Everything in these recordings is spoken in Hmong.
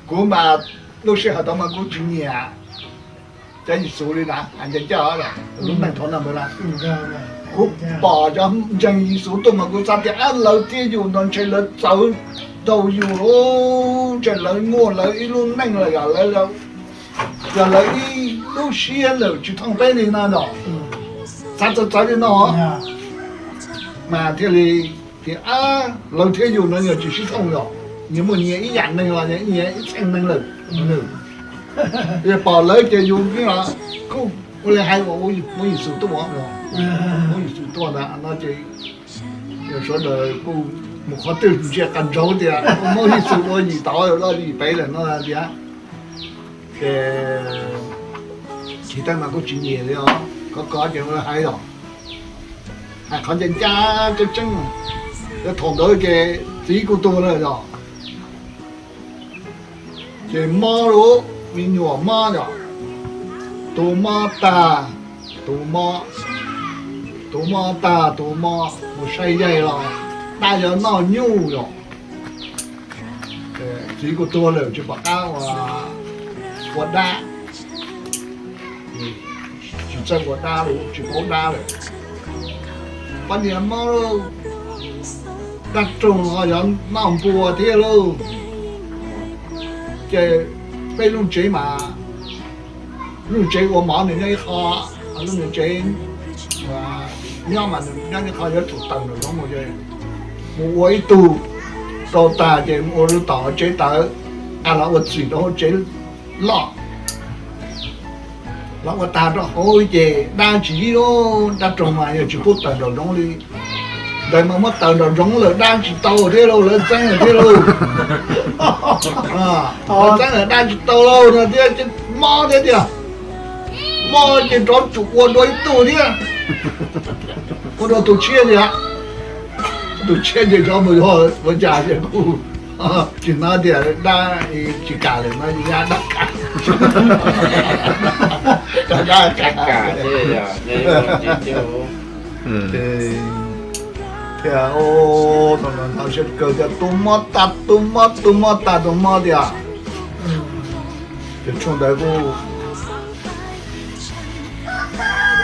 Kuv mas lub sij hawm tod mas kuv tsis nyiam cov Yexus li na, hais ncaj ncaj lub neej thaum no na, kuv pom cov ntseeg Yexus tuaj mas kuv xav tias ab lawv thiab yus no ntshe lawv txawv rau yus, ntshe lawv muaj lawv ib lub neej los yog lawv, yog lawv ib lub siab lawm tsis thooj peb li no no, xav txawv txawv li no mas thiaj li tias ab lawv thiab yus no yog tsis sib thooj los, nyias muaj nyias ib yam neeg los nyias ib txheej neeg lawm. Yog pom lawv ces yus kuj ua li hais uas muab Yexus tuaj, muab Yexus tuaj ntag no ces sawv daws kuj mus qhov twg ntsia qas ntsaug tias muab Yexus ua yim tod los yim pem lawm no tias. Ces tsis teej mas kuj tsis nyiam li os, kov kov ces hais los, hais qhov ncaj ncaj tseeb tseeb. Thaum ntawd ces txiv kuj tuag lawm os. Ces mob lawm, me nyuam mob yom, tus mob tag, tus mob, tus mob tag tus mob mus saib yaig los dab yuav noj nyuj yom. Txiv kuj tuag lawm tsis pom qab ua dab, tsis txawj ua dab lawm, tsis paub dab lawm. Poj niam mob lawm, dab roog los yog noj npua thiab lauj. Ces peb lub tsev mas, lub tsev ua mov nws nyob ib qho, lub tsev nyob mas nws nyob ib qho yuav tsum tawm nraum zoov mus ces mus ua ib tug rau tag ces mus ua rau tom tsev tawv, los ua txim rau hauv tsev loj. Los ua tag rau hauv ces dab tsis yib, dab roog mas yog tsis pub tawm nraum zoov li. Ntawd mas muab tawm nraum zoov lawm dab tsis tau thiab lauj, lawv txeeb lawm thiab lauj. Lawv txeeb lawm dab tsis tau lauj no thiab, mob thiab tiag. Mob ces rov tsum ua dua ib tug thiab, ua dua tus tshiab tiag. Tus tshiab ces rov mus yog ua cas ces kuj tsis hnov tias dab tsis kam lawm no, yog dab kam, dab kam thiab. Thiab thaum no ntxhov siab kawg tias tus mob tag tus mob, tus mob tag tus mob tias. Ces tshuaj ntawd kuj,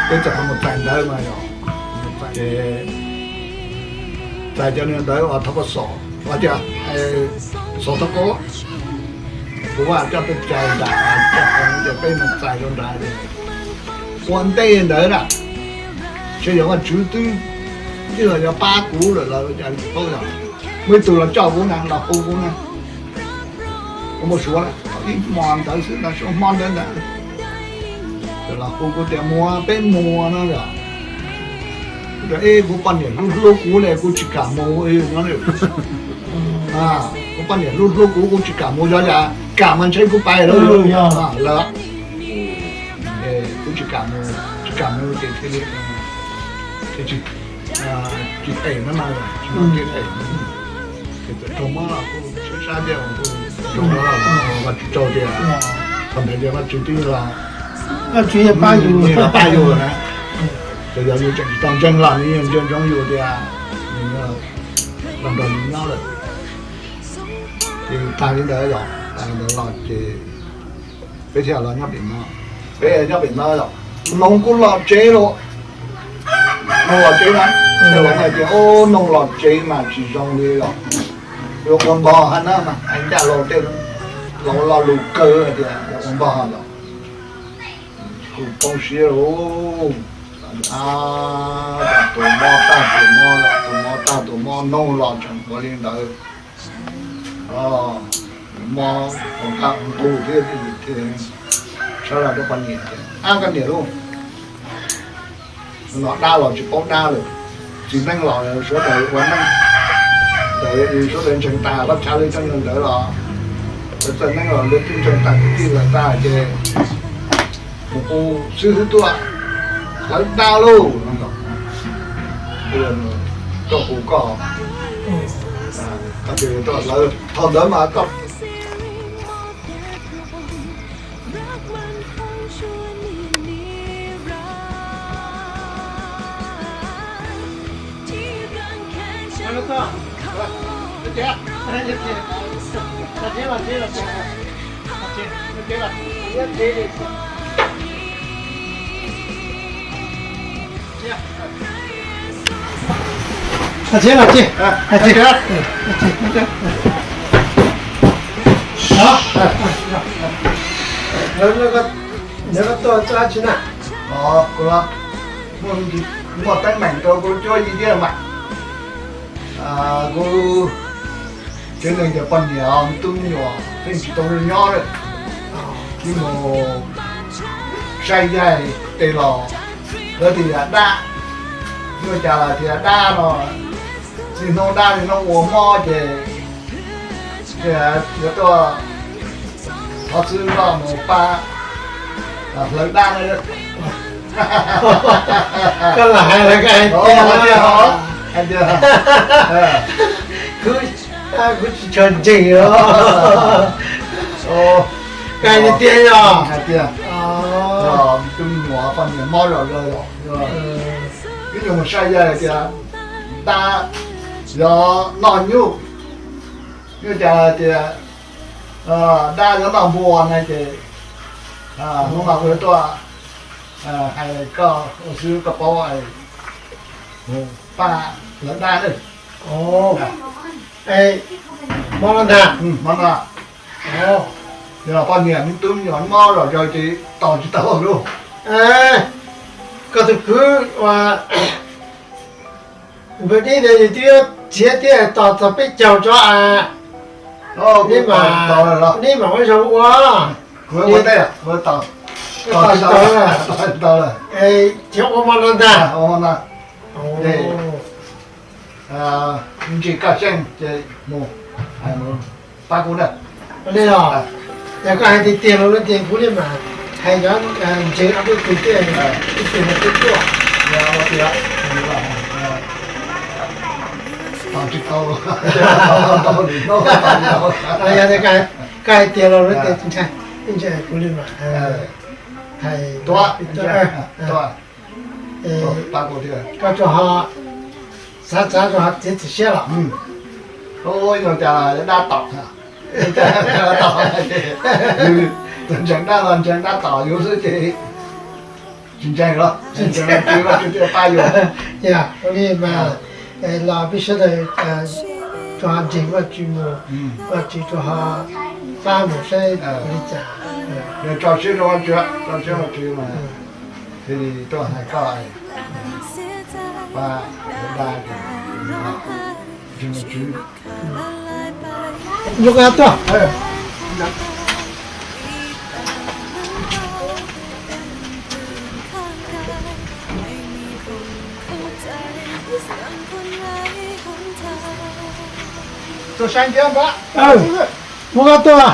peb txawm mus txais ntawv mas yog, ces txais cov niag ntawv uas thov pas xom, uas tias xom thov koob, kuv vaj coj peb cais nram, coj ces peb mus txais rau nrad ces ua ntej ntawd na, ntshe yog Vajtswv twb, twb los yog pab kuv lawm los cas tsis paub yog, muaj ib tug los coj kuv na, los hu kuv na. Kuv mus suav ib hmo ntawd xwb, ntawd xyoo hmo ntawd ntag, los hu kuv tias mus, peb mus no yog. Kuv tias eb, kuv poj niam hlub hlub kuv li, kuv tsis kam mus no. Kuv poj niam hlub hlub kuv, kuv tsis kam mus, yog yam kam mas ntshe kuv pais lawm lawm. Kuv tsis kam mus, tsis kam mus ces thiaj li tsis them no na, tsis them, ces txawm raug mob los kuj sab sab thiab, kuj raug mob los Vajtswv tsaug tias thaum ntawd ces Vajtswv twb los, Vajtswv yeej pab yus, yeej los pab yus na. Ces yog yus tseem tsis tau ntseeg los nws yeej ntsia ntsoov yus tias nws los nrog yus nyob lawm. Ces tag li ntawd yog, tag li ntawd los ces peb thiaj los nyob pem no. Peb nyob pem no yog noog kuj los tsev lawm. Noog los tsev na, ces lawv hais tias, o, noog los tsev mas tsis zoo li os. Yuav ua npog hab na mas hais ncaj los tej laus lo lus kawg hais tias yuav ua npog los. Kuj poob siab lauj. Tus mob tag tus mob, tus mob tag tus mob, noog los tseem ua li ntawd. Mob ua nqaj ua nqug thiab, sawv los rau poj niam tias, ab, koj niam lauj, no dab los tsis paub dab lawm, txiv neej los sawv daws ua neej, ntawd sawv daws ntseeg tas lawm, chav li cov yawg ntawd los, txawj neej los lawv twb ntseeg tas kwv tij lawm tag ces mus hu xib hwb tuaj, lawv dag lauj no. Tuaj hu koj, koj cia li tuaj, lawv thaum ntawd mas koj Los tsis, los tsis, los tsis. Nyob koj tuaj txog dab tsi na? Kuv muaj teeb meem rau kuv cuab yig thiab mas. Kuv tsev neeg cov poj niam me tub me nyuam pheej tsis tau nyob lawm. Ib mus saib yaig tes los lawv tias yog dab, ua cas los tias dab no, txij hnub dab li no ua mob ces yuav tuaj thov xwb noj mus pab hlawv dab na. Koj lam hais los koj hais tiag, hais tiag, kuv tsis tshua ntseeg os. Koj hais tiag yog hais tias tus me nyuam poj niam mob zom zaws los, ib nyuag mus saib yaig tias dab yog noj nyuj, nyuj cas tias dab yog noj npua na ces hnub no kuv tuaj hais koj ua xwb koj paub, pab hlawv dab na. Hmo no ntag, hmo no yog poj niam me tub me nyuam mob zom zaws ces tos tsis tau lawm. Koj tus kwv uas npawg Dib ntawd nws twb yuav txiav thiab tos txog peb caug tso as. Neb mam, neb mam ua zoo ua. Kuv ua teb, kuv tos tsis tau lawm. Ces ua hmo no ntag. Ntsis kaj xyeej ces mus pab kuv na. Li os, yog koj hais tiag tiag los tias kuv li mas hais cov ntseeg ob peb tug thiaj, ib tug no twb tuaj. Yog koj hais tiag los tias ntshai, ntshai kuv li mas hais tuaj. Koj rau ho xav xav rau ho txiav txim siab los. Ua cas dab tom, tus ntseeg dab los ntseeg dab tom yus xwb ces tsis ntseeg los, ntseeg Vajtswv, Vajtswv thiaj pab yus. Yog ua li mas los peb sawv daws rau ho ntseeg Vajtswv mus, Vajtswv rau ho pab mus saib li cas. Tso siab rau Vajtswv, tso siab Vajtswv mas thiaj li tuaj hais koj, pab da, ntseeg Vajtswv. Mus koj tuaj. Mus koj tuaj.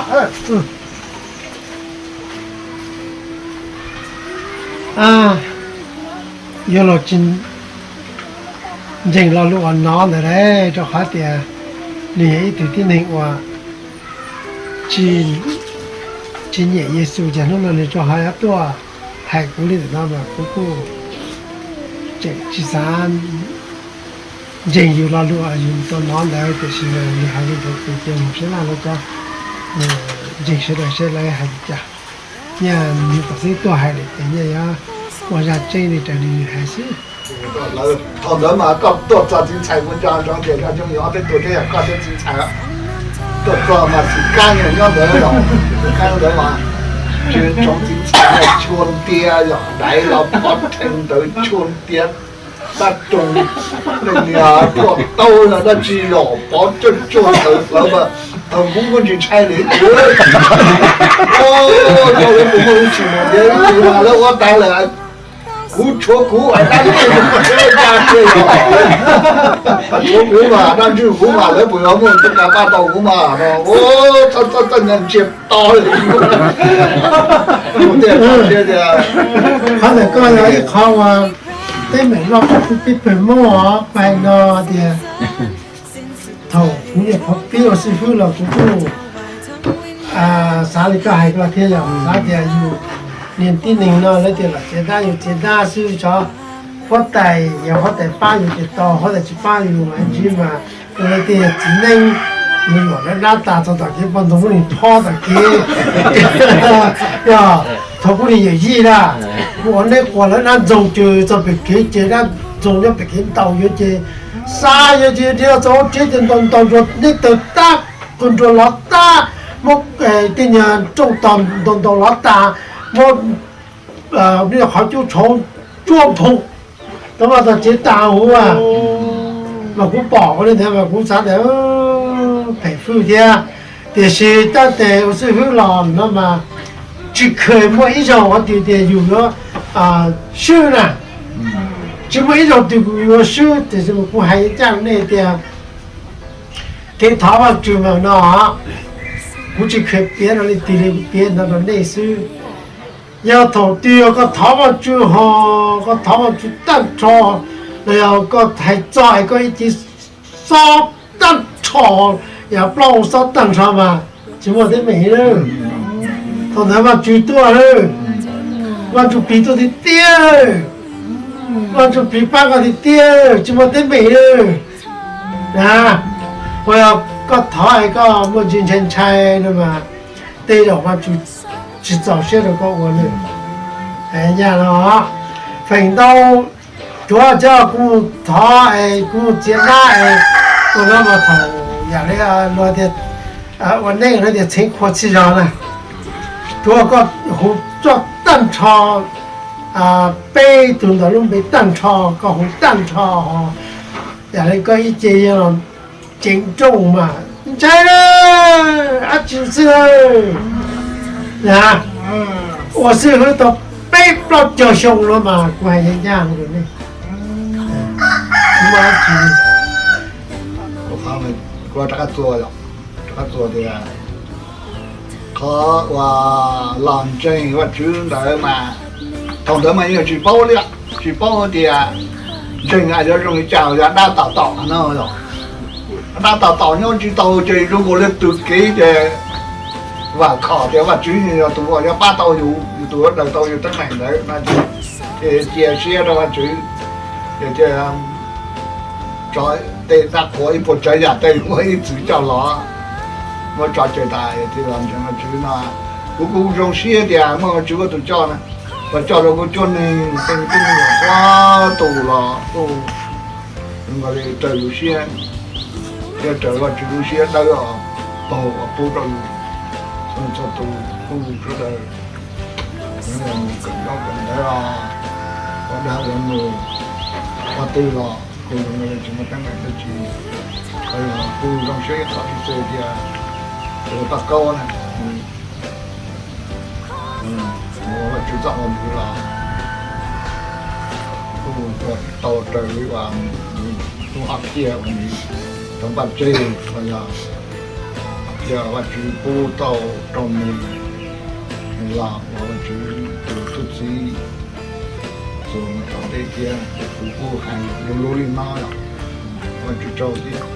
Yuav los tsis ntseeg lo lus uas no ntawd lauj, rau qhov tias nws yog ib tug tib neeg uas tsis, tsis nyiam Yexus, ces hnub no nws rau qhov yuav tuaj hais kuv li ntawm no mas kuv kuj tseem tsis xav ntseeg yus lo lus uas yus tau hnov ntawd, tiam sis mas nws hais li ntawd ces cia mus saib laj lawv cov ntseeg sawv daws seb lawv hais li cas. Nyaj nws tam sim tuaj hais lawm ces nyaj yuav ua zaj tseeb li raws li nws hais xwb. Thaum ntawd mas koj tuaj txog txiv ntxhais ua nco ntsoov ces zaj coob yog ob peb tug thiab yog koj thiab txiv ntxhais. Tuaj txog mas xim kab nyob ntawd los, xim kab ntawd mas tsis tsoov txiv ntxhais, tshua ntias yog daiv los pov rhees ntawd tshua ntias. Dab roog, niag niag tuaj tau dab tsi los pov tsuag tsuag ntawd lawm mas thaum kuv muaj ntsis ntshai li. Cov lawv puas muaj ib tsis mus tias ib tsis mas lawv ua tas lawm. Kuv tshuav kuv dab tsi, tshuav kuv mas dab ntswg kuv mas lawv puas yuav muaj tus kas paj tau kuv mas no. Txhob txhob nyag ntsia to li. Qhov ntawm koj yog ib qhov uas teeb meem loj koj pib pawg Hmoob os, pais no tias thaum kuv niam qhuav pib ua xib fwb los kuv kuj xav li koj hais ko thiab, yog xav tias yus niag tib neeg no lawv tias los txiav dab yus txiav dab xwb, tsov huab tais yog huab tais pab yus ces tau, huab tais tsis pab yus mas ntsib mas lawv tias yog txiv neej Nws yuam lawv dab tas txog tom kev poj ntxoog, muab nws phob tom kev. Yog thaum kuv niag yawm yij na, kuv ua nej quas lawv dab ntxoog ces txog pem kev ces dab ntxoog nyob pem kev ntaus yuav ces, xav yuav ces dhia txog hauv tsev ces ntaus ntaus nruas nej tawg tag, qw nruas lov tag, muab tej niag rooj tog ntaus ntaus lov tag, muab qhov cub tshauv tsuaj phoom, tau vaj tau tsev tag huv. Mas kuv pom ua li ntawd mas kuv xav tias phem hwj thiab. Tiam sis tab tes ua xib hwb los no mas tsis kheev muaj ib zaug hais tias yus yuav swb na, tsis muaj ib zaug twg kuv yuav swb. Tiam sis kuv hais ncaj nej tias kev thov Vajtswv mas no, kuv tsis kheev piav rau leej twg li, kuv piav ntawd rau nej xwb. Yog thaum twg yog koj thov Vajtswv ho, koj thov Vajtswv tag nrho, los yog koj hais txog es koj ib ce xob tag nrho, yog plaub hau xob tag nrho mas tsis muaj teeb meem li. Thaum ntawd Vajtswv tuaj lawm, Vajtswv plig tuaj tiag tiag, Vajtswv plig pab koj tiag tiag, tsis muaj teeb meem li na. Uas yog koj thov es koj muaj ntsis ntshai ntshai no mas tej zaum Vajtswv tsis txaus siab rau koj ua li. Nyaj no feem ntau, tsuav cov kuv thov es kuv txiav dab es ua no mas thaum yam li luag tias ua neej no tias txheeb qhua txhij zog na, tsuav koj hu txoj tag nrho peb tug ntawm lub npe tag nrho, koj hu tag nrho ho yam li koj ib ce yog los ceev nrooj mas ntshai dab tsi xwb na. Ua xib hwb tau peb plaub caug xyoo no mas kuv hais ncaj ncaj rau nej, kuv rov qab txuas, rov qab txuas tias qhov uas los ntseeg Vajtswv ntawd mas thaum ntawd mas yeej tsis paub li, tsis paub tias ntseeg yuav zoo li cas, yog dab tom tom no, dab tom tom nyob tsis tau ces zoo nkaus li tws kev ces vam khom tias Vajtswv yog tus uas yuav pab tau yus, yus tus yuav daws tau yus teeb meem ntawd no ces cia siab rau Vajtswv. Ces tso tej dab qhuas ib puas tsav yam tej muab ib txwm coj los, muab tso tseg tas thiaj los ntseeg Vajtswv no. Kuv kuj zoo siab tias muaj Vajtswv ua tus coj na, los coj rau kuv cuab neeg tej me tub me nyuam txhua tus los kuj zoo nkaus li raws lub siab, thiab raws Vajtswv lub siab dawb paug uas pub rau yus txhua tus kuj sawv daws mus kawm ntaub kawm ntawv, ua dag ua num, ua twg los kuj zoo nkaus li tsis muaj teeb meem dab tsi. Kuj zoo siab ib qho tsis xwb tias tus Paj Kaub na, ua Vajtswv txoj hauj lwm los kuj tau raws li uas nws tub hom phiaj uas nws tau npaj tseg los yog hom phiaj Vajtswv pub tau rau nws, nws los ua Vajtswv tus thwj txiv txuas mus tom ntej thiab. Kuv kuj hais lus lus li no yom, Vajtswv tsaug thiab.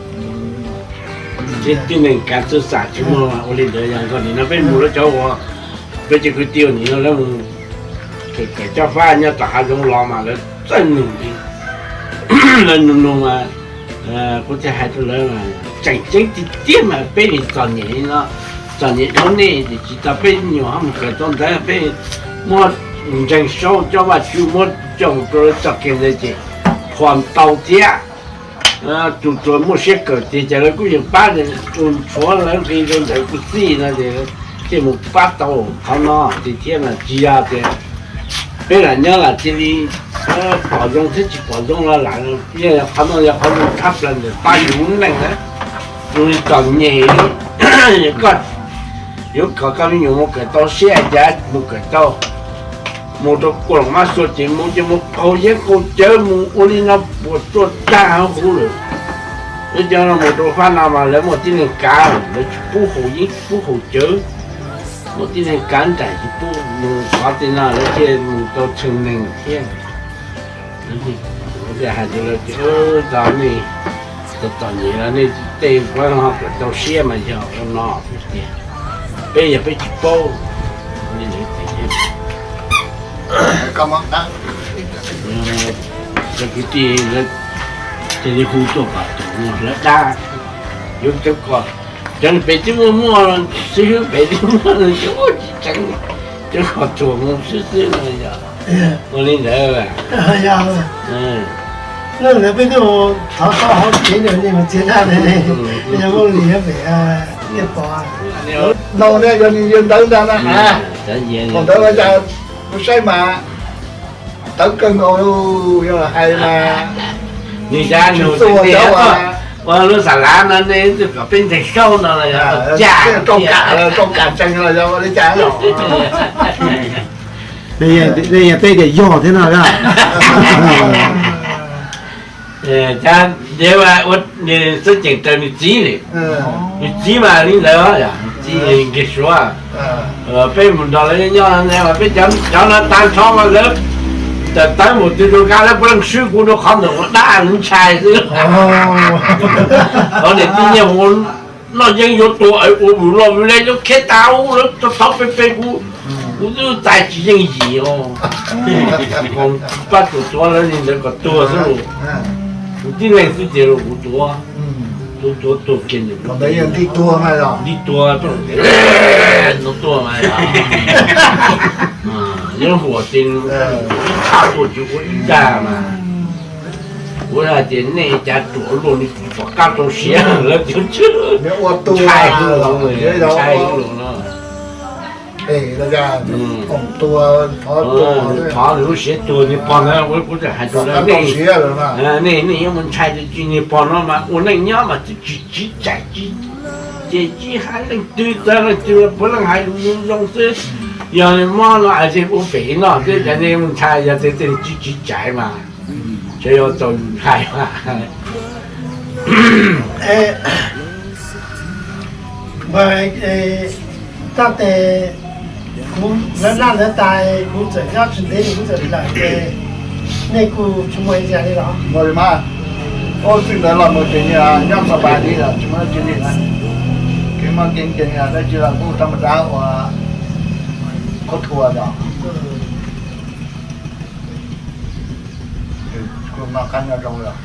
Tib tib neeg kav txawj xam tsis muaj ua li ntawd, yog nkaus nim no peb mus lawv cov uas peb cov kwv tij nim no lawv mus kawm coj fab nyob tom hav zoov los mas lawv txawj nug li, lawv nug nug mas kuv thiaj hais rau lawv mas tseem ceeb tiag tiag mas peb li txom nyem li no, txom nyem dhau nej ces tsis tas peb nyuam qhuav mus kawm tau ntawv, peb muab ntseeg saub coj Vajtswv muab coj mus rau lawv txoj kev ntawd ces qhuas ntau thiab. Tus tsuas muaj siab kawm tiag ces lawv kuj yeej pab, tus tshuav lawv nqi rau ntawd kuj txij no ces thiaj mus pab tau qhov no tiag thiab mas tsis yog tias peb lam nyob lam cia li pom zoo thiab tsis pom zoo los lam, qhov no yog qhov zoo tshaj plaws ntawm pab yus lub neej na. Zoo li txom nyem li, koj yuav kom koj me nyuam mus kawm tau siab cas mus kawm tau, mus rau kua los mab xua ces mus ces mus qaug yeeb qaug cawv mus ua li no puas tsuaj tag huv lawm. Lawv cov no mus rau fab no mas lawv muaj tib neeg kav, lawv tsis pub haus yeeb tsis pub haus cawv, muaj tib neeg kav nraim tsis pub mus qhov tej no lawv thiaj mus tau tshee neeg thiab. Hais tias lawv tias txom nej, txom txom nyem los nej tej kuv ho kawm tau siab mas yog ua no tiag. Peb yog peb tsis paub li ntawd tiag. Cov kwv tij cia li hu tuaj kom tus no lawv dab yuav cov ko. Cov pem twb muaj muaj, xib hwb pem twb muaj, tsis tseeb, cov qhov tuag mus xwb xwb no yog ua li ntawd. Peb twb thov koj hauv kev mus txiav dab, yog Vaj Lis pem Tiaj Pov no ne, yog nws yawg ntawd ntag na. Thaum ntawd ua cas kuv saib mas tawv kawg nkaus, yog hais mas nws cas nws txua cov ua lub xas lav no ne, kom peb ntseeg saub no los yog cas, rau kam, rau kam ntseeg los yog ua li cas los. Nej yeej teb tias yog thiab no. Xwb ceem raws nws txiv li, nws txiv mas li ntawd, nws txiv nkiag suav. Peb mus nrog lawv nyob ne mas peb cov no tag nrho mas lawv tawm tawb mus twg rau kab lawv puav leej swb kuv rau qhov ntawm ua dab ntshai xwb. Qhov niam tij nyiaj mus noj yeeb yuav tuag ua vwm loj vwm le, lawv khiav tas ub, lawv thov pe pe kuv, kuv twb txais tsis yeej yim os. Pab tus tuav lawv li ntawd kom tuag xwb los. Kuv tib leeg xwb tiag los kuv tuav, tuav tuav tuag kiag nws, nti tuag, nti tuag no tuaj mas. Nyob huam ces tshaj tuaj tsis ua ib dag mas. Kuv hais tias nej cas ruam luaj li, pom qab rau siav lawv tias ntshai, ntshai no. Thov nws lub siav tuag nws pog na, kuv hais rau nej, nej, nej yuav mus ntshai tus tsis nws pog no mas ua neej nyob mas twb tsis tsiv tsaim, ces tsis hais leej twg txawv leej twg puav leej hais lus zoo xwb. Yog mob no es ua pem no xwb ces nej mus ntshai, yog tias tej tsis tsiv tsaim mas tseem yuav tau ntshai mas. Tab tes kuv lawv naj lawv tais kuv txawm nyob tsis ntev kuv txawm lawm ces nej kuj tsis muaj ib yam li los? Ua li mas, ua txij ntawd los mus ces nyob xav pas li los tsis muaj dab tsi li na. Kev mob kev nkeeg dab tsi los kuj tau mus dab ua qhuab thua los kuj noj qab nyob zoo los.